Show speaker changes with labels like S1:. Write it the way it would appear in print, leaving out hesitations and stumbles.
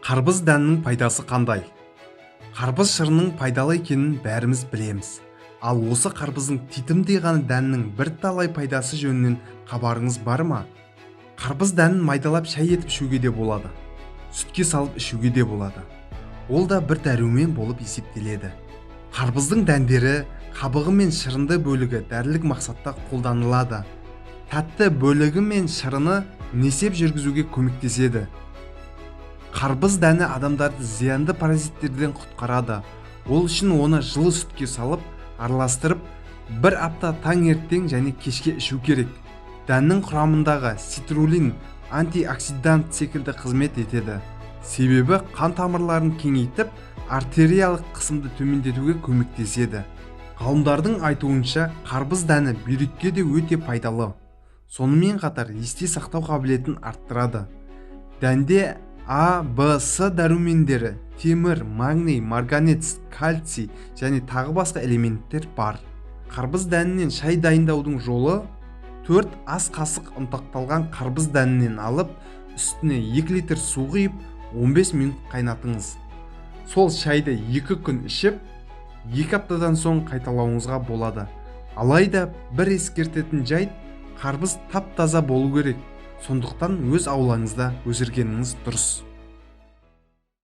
S1: Қарбыз дәнінің пайдасы қандай? Қарбыз шырынының пайдалы екенін бәріміз білеміз. Ал осы қарбыздың титімдей ғана дәнінің бірталай пайдасы жөнінен хабарыңыз бар ма? Қарбыз дәнін майдалап, шай етіп ішуге де болады, сүтке салып ішуге де болады. Ол да бір дәрумен болып есептеледі. Қарбыздың дәндері, қабығы мен шырынды бөлігі дәрілік мақсатта қолданылады. Тәтті бөлігі мен шырыны несеп жүргізуге көмектеседі. Қарбыз дәні адамдарды зиянды паразиттерден құтқарады. Ол үшін оны жылы сүтке салып, араластырып, бір апта таңертең және кешке ішу керек. Дәннің құрамындағы цитруллин антиоксидант секілді қызмет етеді, себебі қан тамырларын кеңейтіп, артериялық қысымды төмендетуге көмектеседі. Ғалымдардың айтуынша, қарбыз дәні бүйрекке де өте пайдалы, сонымен қатар есте сақтау қабілетін арттырады. Дәнде А, Б, С дәрумендері, темір, магний, марганец, кальций және тағы басқа элементтер бар. Қарбыз дәнінен шай дайындаудың жолы: 4 ас қасық ұнтақталған қарбыз дәнінен алып, үстіне 2 литр су құйып, 15 минут қайнатыңыз. Сол шайды 2 күн ішіп, 2 аптадан соң қайталауыңызға болады. Алайда бір ескертетін жайт: қарбыз тап таза болу керек, сондықтан өз аулаңызда өсіргеніңіз дұрыс.